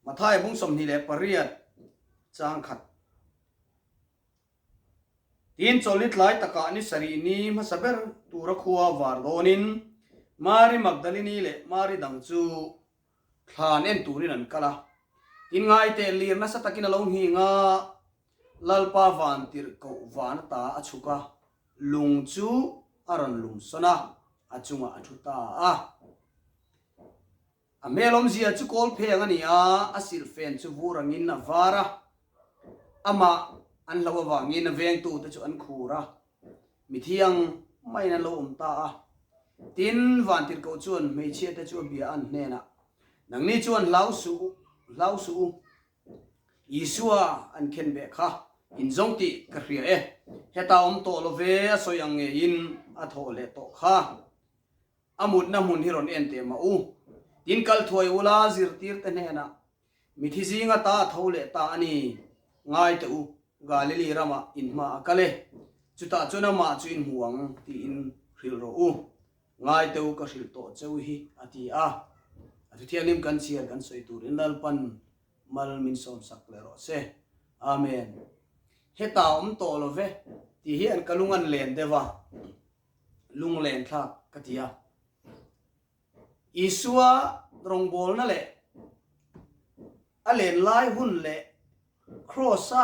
Matthai bung 28 chang khat. Tin, chawlhni tlai takah ni sarih ni hmasa ber tura khua var dawnin Mari Magdalini leh Mari dang chu thlan en turin an kal a. Tin, ngaiteh lir nasa takin a lo nghing a, Lalpa van tirh koh van ata a chhuk a, lung chu a rawn lum sawn a, a chungah a thu ta a. A hmel awmzia chu kawl pheng a ni a, a silhfen chu vur angin a var a. Amah an hloh avangin a vengtute chu an khur a, mithiang maiin an lo awm ta a. Tin, Vantirhkoh chuan hmeichhiate chu a bia a an hnenah, Nangni chuan hlau suh u, hlau suh u. Isua an khen beh kha inzawng tih ka hria e. Heta awm tawh lo ve a sawi ang ngeiin a thawh leh tawh kha. A mutna hmun hi rawn en teh mah u. Tin kal thuai ula zirtirte hnenah, Mithi zinga ta a tho leh ta a ni. Ngai teh u, Galili ramah in hma a kal e. Chutah chuan amah chu in hmu ang tiin hrilh rawh u. Ngai teh u ka hrilh tawh cheu hi, a ti a. A thuthianghlim kan chhiar kan sawi turin Lalpan mal min sawmsak leh rawh se. Amen. Heta awm tawh lo ve tih hi an ka lung an len deuh a. Lunglen thlak ka ti a. Isua rawngbawlna leh a len lai hun leh Kraws-a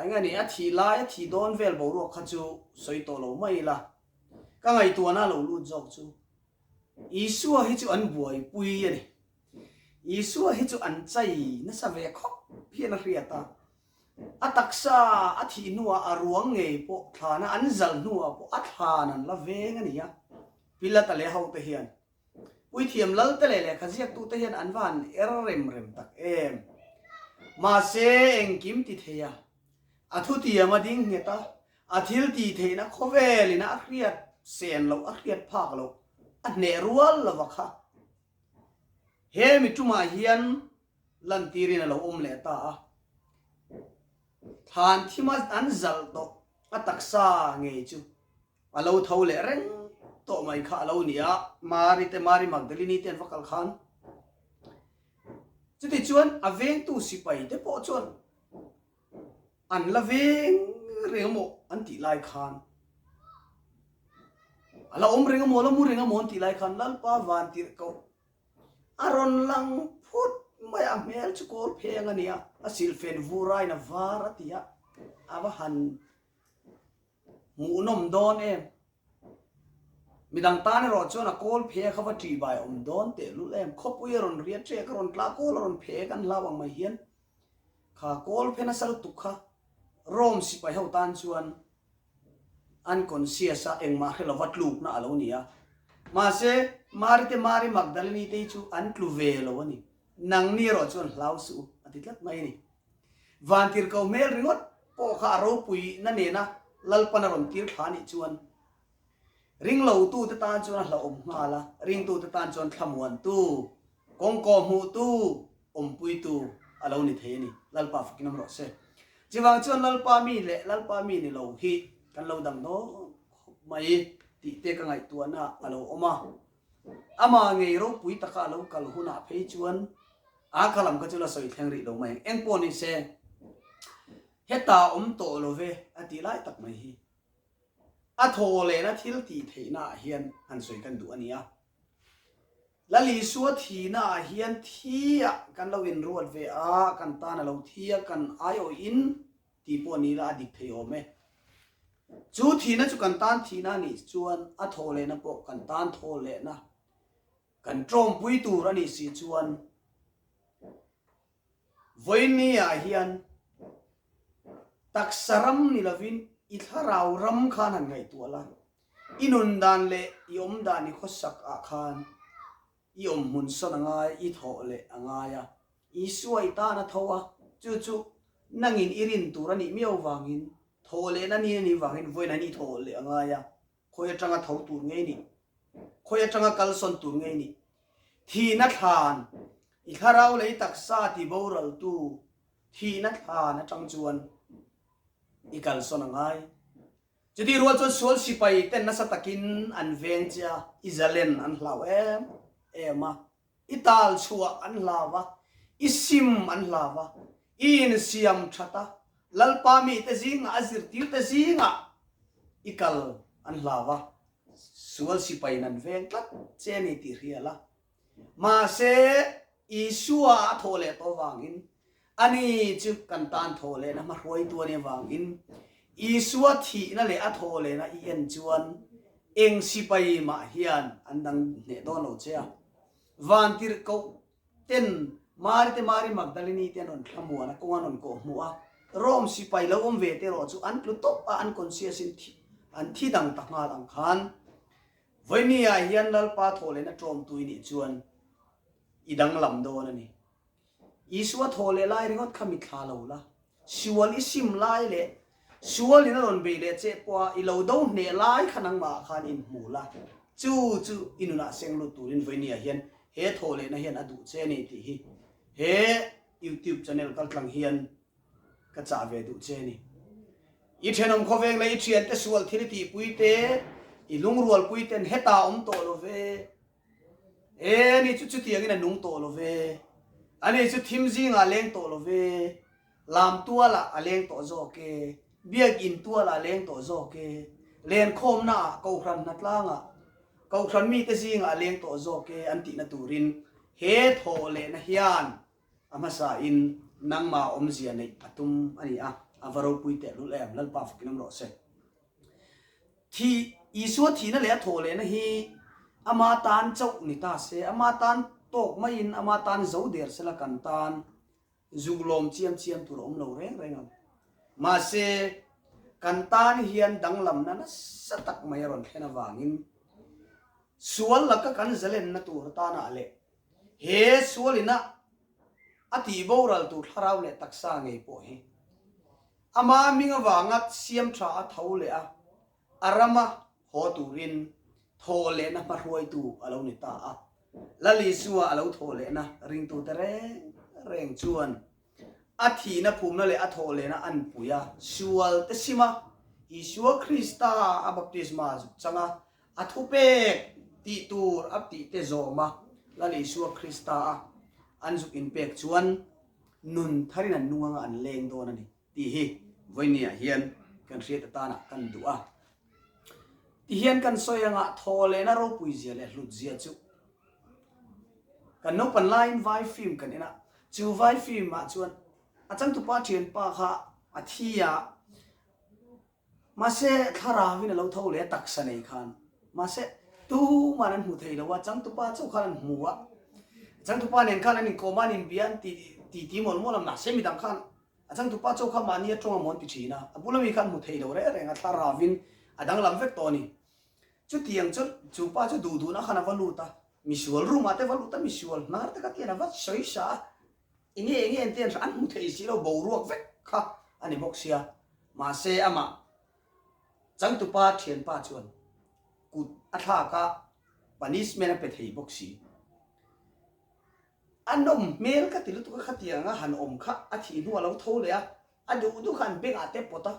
eng a nih a thih lai a thih dawn vel boruak kha chu sawi tawh lo mai ila. Ka ngaihtuahna a lo lut zawk chu Isua hi chu an buaipui a ni. Isua hi chu an chai nasa ve khawp hian a hriat a. A taksa a thih hnuah a ruang ngei pawh thlana an zalh hnuah pawh a thlan an la veng a ni a, Pilata leh hote hian Puithiam Lalte leh lehkha ziaktute hian an va han er rem rem tak em. Mahse engkim ti thei a, a thutiam a ding nghet a, a thil tih theihna khawvelin a hriat sen loh, a hriat phak loh, a hneh rual lova kha. He mi tumah hian lantirin a lo awm leh ta a. Thlan thima an zalh tawh a taksa ngei chu a lo tho leh reng tawh mai kha a lo ni a, Mari te Mari Magdalini te an va kal khan. Chutichuan a vengtu sipai te pawh chuan an la veng reng amaw an tih lai khan a la awm reng amaw a la mu reng amaw an tih lai khan Lalpa van tirh koh A rawn lang phut mai a, hmel chu kawl pheng a nia, a silhfen vur aiin a var a ti a, a va han hmuhnawm dawn em. Midang tan erawh chuan a kawl phe kha va ṭih bai awm dawn tehlul em, khawpui a rawn riat ṭek a rawn tla kawl a rawn phe kan hlau ang mai hian kha kawl phe nasa lutuk kha Rome sipai ho tan chuan Unconscious a engmah hre lova tlukna a lo ni a. Mahse, Mari te Mari Magdalene te hi chu an tlu ve lo a ni. Nangni erawh chuan hlau suh u, a ti tlat mai a ni. Vantirhkoh hmel ringawt pawh kha a ropuina nena Lalpan a rawn tir thla anih chuan ringlotute tan chuan a hlauhawm nghal a, ringtute tan chuan thlamuantu, kawngkaw hmuhtu, awmpuitu a lo ni thei a ni. Lalpa fakin awm rawh se. Chuvang chuan Lalpa mi leh Lalpa mi ni lo hi kan lo dang dawn khawp mai tih te ka ngaihtuahna a lo awm a. Amah ngei ropui taka a lo kal hunah phei chuan a ka lam kha chu la sawi thleng rih lo mai ang. Eng pawh ni se, heta awm tawh lo ve a tih lai tak mai hi a thaw lehna thil tih theihna ah hian han sawi kan duh a ni a. Lal Isua thihna ah hian thi ah kan lo inruat ve a, kan tan a lo thi a, kan aiawhin tih pawh ni ila a dik thei awm e. Chu thihna chu kan tan thihna a nih chuan a thaw lehna pawh kan tan thaw lehna, kan tawmpui tur a nih si chuan vawiinni ah hian taksa ram ni lovin i thlarau ram khan han ngaihtuah la. I nun dan leh i awm dan i khawsak ah khan i awm hmun sawn a ngai, i thawh leh a ngai a. Isua i tan a tho a, chu chu nangin i rin tur a nih miau vangin, thawh lehna ni a nih vangin vawiin an i thawh leh a ngai a, khawi atanga tho tur ngei nih, khawi atanga kalsawn tur ngei nih, thihna thlan, i thlarau lei taksa ti boraltu thihna thlan atang chuan i kalsawn a ngai. Chutih rual chuan sual sipai ten nasa takin an veng che a, i zalen an hlau em em a, i tal chhuah an hlau a, I sim an hlau a, i insiam that a, Lalpa mite zingah a zirtirte zingah i kal an hlau a, sual sipai nan veng tlat che a ni tih hria la. Mahse, Isua a thawh leh tawh vangin, ani chu kan tan thawh lehna hmahruaitu a nih avangin, Isua thihna leh a thawh lehna i en chuan eng sipai mah hian an dang hneh dawn lo che a. Vantirhkoh ten Mari te Mari Magdalini te an rawn thlamuan a, kawng an rawn kawh hmuh a, Rome sipai lo awm ve te erawh chu an tlu tawp a, an conscious in an thi dang ta nghal ang khan Vawinia hian Lalpa thawhlehna ṭawmtu i nih chuan i danglam dawn a ni. Isua thawhleh lai ringawt kha mitthla lo la, sual i sim lai leh sualin a rawn bei leh che pawha i lo do hneh lai kha nangmahah khan inhmu la, chu chu i nunah seng lut turin vawinia hian he thawhlehna hian a duh che a ni tih hi he YouTube channel kaltlang hian Ka chah ve duh che ni. I thenawm khawveng leh i thiante sual thil i tihpui te, i lungrualpui ten hetah awm tawh lo ve. E, ani chu chutiangin a nung tawh lo ve. Ani chu thim zingah a leng tawh lo ve. Lam tualah a leng tawh zawk e. Biakinn tualah a leng tawh zawk e. Lenkhawmnaah, Kohhran hnatlangah, Kohhran mite zingah a leng tawh zawk e an tihna turin he thawhlehna hian A hmasa in nangmah awmzia neih a tum a ni a, a va ropui tehlul em, Lalpa fakin awm rawh se. Thi, Isua thihna leh a thawh lehna hi ama tan chauh ni ta se, ama tan tawk maiin ama tan zo der sela kan tan zuk lawm chiam chiam tur a awm lo reng reng ang. Mahse, kan tan hian danglamna nasa tak mai a rawn thlen avangin sual laka kan zalenna tur tanah leh He sualina a tih boral tur thlarau leh taksa ngei pawh hi ama hming avanga siam tha a tho leh a, a rama haw turin thawh lehna hmahruaitu a lo ni ta a. Lal Isua a lo thawh lehna ringtute reng reng chuan a thihna phumna leh a thawh lehna an pui a, sual te sim a, Isua Krista a baptisma zuk chang a, A thupek tih tur a tih te zawm a, Lal Isua Krista a an zuk inpek chuan nun tharin an nung anga an leng dawn a ni tih hi vawinia hian kan hriat atana kan duh a. Ti hian kan sawi anga thaw lehna ropui zia leh hlut zia chu kan naupan laiin vai film kan en a, chu vai film ah chuan a changtupa thianpa kha a thi a, Mahse, thlarauin a lo tho leh a taksa nei khan. Mahse, tuman an hmu thei lo a, changtupa chauh khan an hmu a. Changtupa nen khan an inkawm a, an inbia, an ti ti ti mawlh mawlh a, mahse midang khan a changtupa chauh kha mahni a tawng a mawn ti thin a, a bula mi kha an hmu thei lo reng reng a, thlarauin a danglam vek tawh a ni. Chutiang chu chu pa chu duh duhna khan a va lut a, misual room ah te va lut a, misual hnar te kha tian a va sawi sa a, Enge enge an tian an hmu thei si lo boruak vek kha a ni bawk sia. Mahse amah changtupa thianpa chuan kut a thlak a, punishment a pe thei bawk si. A nawm hmel ka ti lutuk a khatiang a han awm kha a thih hnu a lo tho leh a, a duh duh kha an bengah te pawt a,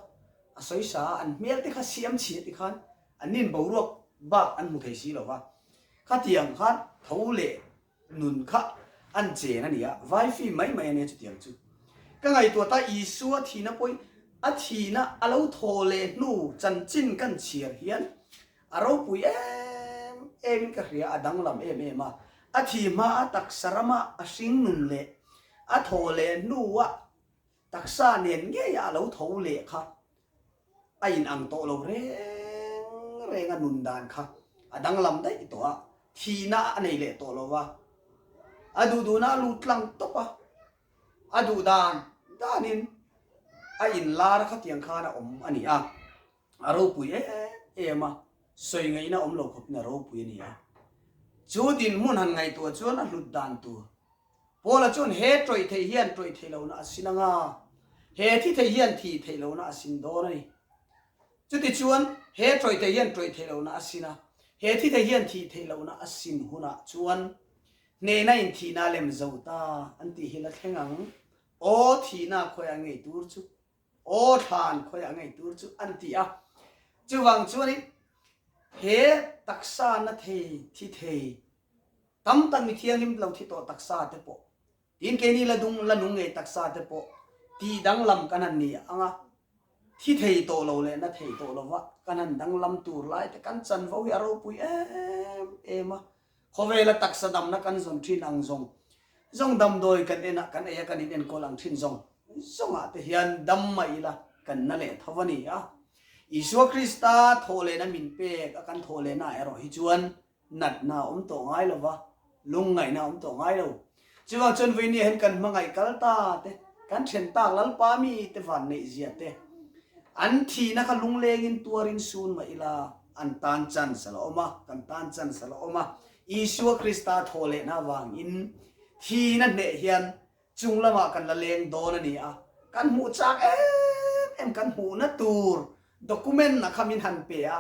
a sawi sa a, an hmel te kha siam chhi a ti khan an nin boruak bak an hmu thei si lo va. Khatiang khan tho leh Nun kha an chen a ni a, vai fim mai mai a nia chutiang chu. Ka ngaihtuah ta Isua thihna pawhin a thihna a lo thaw leh hnu chanchin kan chhiar hian a ropui em em in ka hria, a danglam em em a. A thih hma a taksa rama a hring nun leh a thaw leh hnua taksa nen ngeia a lo tho leh kha A in ang tawh lo reng reng a nun dan kha a danglam daih tawh a, thihna a nei leh tawh lo va, a duh duhna a lut tlang tawp a, a duh dan danin a in lar a khatiang khan a awm a ni a, a ropui em em a, sawi ngaihna awm lo khawpin a ropui a ni a. Chu dinhmun han ngaihtuah chuan a hlut dan tur Paula chuan he tawih theih hian tawih theih lohna a sin anga, he thi theih hian thih theih lohna a sin dawn a ni. Chutichuan, he tawih theih hian tawih theih lohna a sin a, he thi theih hian thih theih lohna a sin hunah chuan hnehna in thihna a lem zo ta an tih hi la thleng ang. Aw thihna khawiah ngei tur chu, aw thlan khawiah ngei tur chu an ti a. Chuvang chuanin he taksa na thei, thi thei, Tam tak mi thianghlim lo thi tawh taksa te pawh. Tin, keini la dung la nung ngei taksa te pawh tih danglam kan han ni ang a, thi thei tawh lo leh na thei tawh lova kan han danglam tur lai te kan chanvo hi a ropui em em a. Khawvela taksa damna kan zawn thin ang zawng zawng damdawi kan en a, kan ei a, kan inenkawl ang thin zawng zawngah te hian dam mah ila kan na leh tho a ni a. Isua Krista thawhlehna min pek a kan thawhlehnaah erawh hi chuan natna a awm tawh ngai lo va, lungngaihna a awm tawh ngai lo. Chuvang chuan vawinia hian kan hmangaih kal ta te, kan then tak Lalpa mi te van neih zia te, an thihna kha lunglengin tuarin sun mah ila an tan chance a la awm a, kan tan chance a la awm a. Isua Krista thawhlehna avangin thihna hneh hian Chung lamah kan la leng dawn a ni a, kan hmuh chak em em kan hmuhna tur document a kha min han pe a,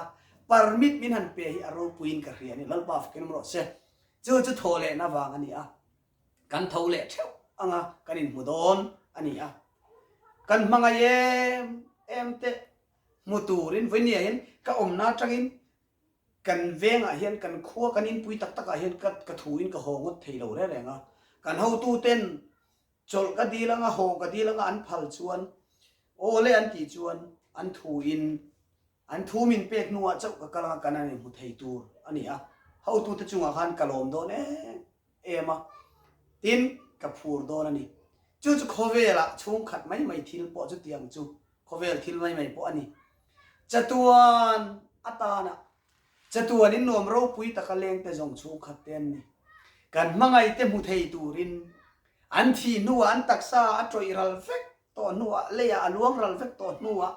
permit min han pe hi a ropuiin ka hria a ni, Lalpa fakin awm rawh se. Chu chu thaw lehna vang a ni a, kan tho leh theuh anga kan inhmu dawn a ni a, kan hmangaih em em te hmu turin vawinia hian ka awmna atangin Kan vengah hian kan khua kan inpui tak takah hian ka ka thuin ka haw ngawt thei lo reng reng a. Kan hotuten chawlh ka dil anga haw ka dil anga an phal chuan aw le an tih chuan an thuin an thu min pek hnuah chauh ka kal anga kan an inhmu thei tur a ni a. Hotute chungah khan ka lawm dawn em em a, tin ka phur dawn a ni. Chu chu khawvelah chhungkhat mai mai thil pawh chutiang chu Khawvel thil mai mai pawh a ni. Chatuan atana chatuan in nuam ropui taka lengte zawng chhungkhat te an ni. Kan hmangaihte hmu thei turin an thih hnuah an taksa a tawih ral vek tawh hnuah leiah a luang ral vek tawh hnuah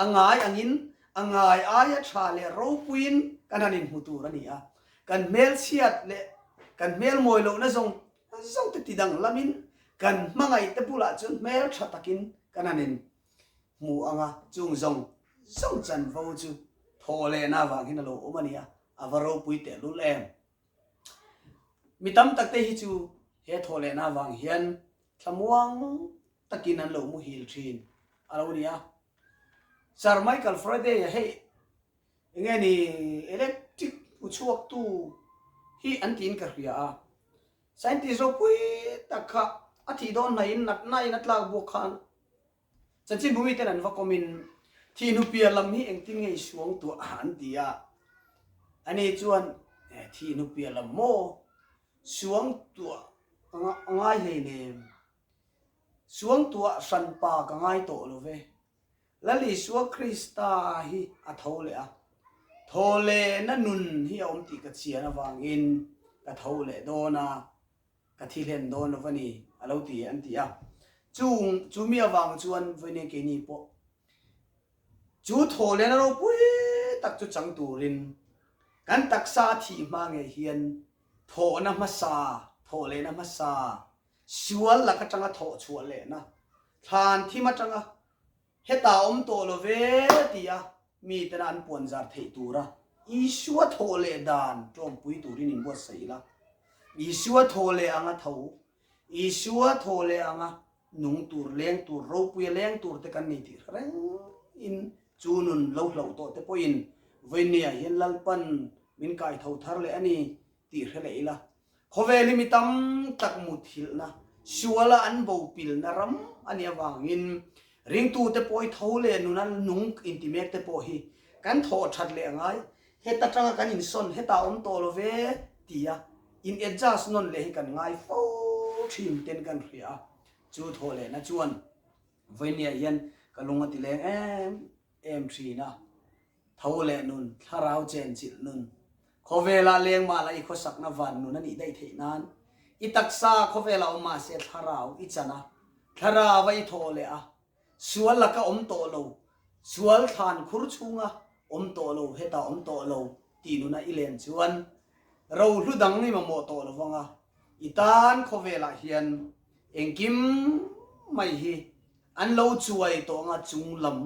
a ngai angin a ngai aia tha leh ropuiin kan han inhmu tur a ni a. Kan hmelchhiat leh kan hmel mawi lohna zawng Zote ti danglamin kan hmangaihte bulah chuan hmel tha takin kan han in hmu ang a, chung zawng zawng chanvo chu thaw lehna avang hian a lo awm a nia, a va ropui tehlul em. Mi tam takte hi chu he thaw lehna avang hian thlamuang takin an lo muhil thin a lo ni a. Sir Michael Faraday-a hei Enge ni electric hmu chhuaktu hi an tiin ka hria a, scientist ropui tak kha a thih dawn hnaihin natna in a tlak buak khan chanchin bumi ten an va kawmin thih hnu piah lam hi engtin nge i suang tuah an ti a, ani chuan thih hnu piah lam maw suang tuah a ngai hleinem, suang tuah hranpa ka ngai tawh lo ve. Lal Isua Krista hi a tho leh a, thaw lehna nun hi a awm tih ka chian avangin ka tho leh dawn a, ka thi hlen dawn lo va ni, a lo ti an ti a. Chung chu mi avang chuan vawiin keini pawh chu thaw lehna ropui tak chu chang turin kan taksa a thih hma ngei hian thawhna hmasa, thawh lehna hmasa, sual lak atanga thawh chhuah lehna, thlan thim atanga Heta awm tawh lo ve tia mi tena an puan zar theih tura Isua thawh leh dan tlawmpui turin inbuatsaih ila. Isua thawh leh anga tho, Isua thawh leh anga nung tur, leng tur, ropuia leng tur te kan ni tih hre reng in chu nun lo hlauh tawh te pawhin vawinia hian Lalpan min kai tho thar leh a ni tih hre leh ila. Khawvel hi mi tam tak muthilhna, suala an bopilna ram a nih avangin ringtute pawh hi tho leh nuna nung inti mek te pawh hi kan thawh that leh a ngai. Heta tanga kan insawn hetah awm tawh lo ve tia in adjust nawn leh hi kan ngai fo thin ten kan hria a. Chu thawh lehna chuan vawinia hian ka lung a ti leng em em thin a. Tho leh nun, thlarau chenchilh nun, khawvela leng mah la i khawsakna van nun a nih daih theih nan, i taksa khawvela awm mah se thlarau i chan a, thlarau a i thaw leh a, sual laka awm tawh lo, sual thlan khur chhunga awm tawh lo, hetah awm tawh lo tih nuna i len chuan rohlu dang i mamawh tawh lo vang a, i tan khawvelah hian engkim mai hi An lo chuai tawh anga chung lam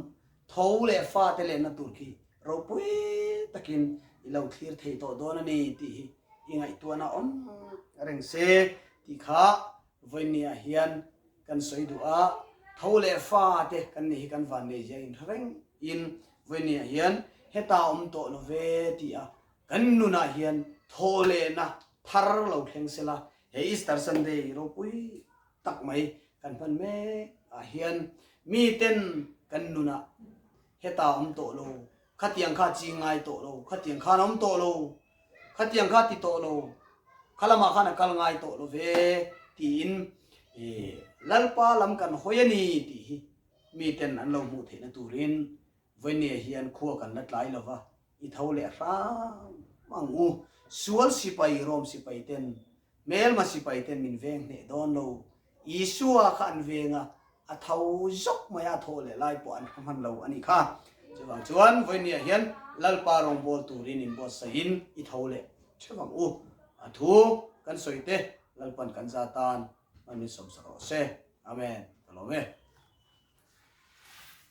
tho leh fate lenna tur khi ropui takin i lo thlir thei tawh dawn a ni tih hi i ngaihtuahna awm reng se tih kha vawinia hian kan sawi duh a, tho leh fate kan nih hi kan vannei zia inhre reng in vawinia hian heta awm tawh lo ve tih a kan nunah hian thaw lehna thar lo thleng sela he Easter Sunday ropui. tak mai kan hman mek ah hian miten kan nunah heta awm tawh lo, khatiang kha chi ngai tawh lo, khatiang khan awm tawh lo, khatiang kha ti tawh lo, kha lamah khan a kal ngai tawh lo ve tiin Lalpa lam kan hawi a ni tih hi miten an lo hmuh theihna turin Vawinia hian khua kan la tlai lo va, i tho leh hram ang u. Sual sipai, Rom sipai ten, hmelma sipai ten min veng hneh dawn lo. Isua kha an veng a, a tho zawk mai a, a thawh leh lai pawh an hre hman lo a nih kha. Chuvang chuan Vawinia hian Lalpa rawngbâwl turin inbuatsaihin i tho leh theuh ang u. A thu kan sawi te Lalpan kan za tan hman min sawmsak rawh se. Amen. Ka lawm e.